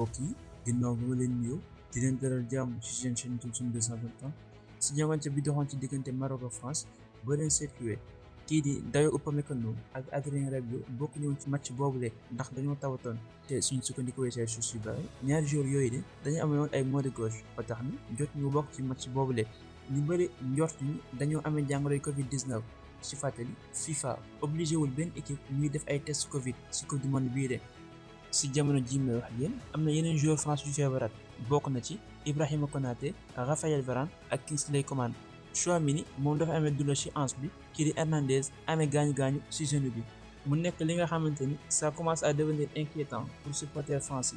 mbokk yi ginnaaw ba ma leen nuyoo di leen dalal jàmm ci seen chaîne YouTube 221 si jongante bi doxoon ci diggante Maroc ak France boo leen seetluwee kii di Dayot Upamecano ak Adrien Rabiot bokk ñëwoon ci match boobule ndax dañoo tawatoon te suñ sukkandikoo ci ay sources yu bari ñaari joueurs yooyu de dañu amoon ay maux de gorge ba tax na jot ñu bokk ci match boobule ñu bëri njort ni dañoo amee jàngoroy Covid-19 ci fàttali FIFA obligé wul benn équipe ñuy def ay test Covid ci coupe du monde bii de. si jamono ji may wax ak yéen am na yeneen joueur France yu feebaraat bokk na ci Ibrahima Konaté Raphaël Varane ak Kingsley Coman. Tchouaméni moom dafa amee douleur ci hanche bi kii di Hernandez amee gaañu-gaañu ci genou bi mu nekk li nga xamante ni ça commence à devenir inquiétant pour supporters français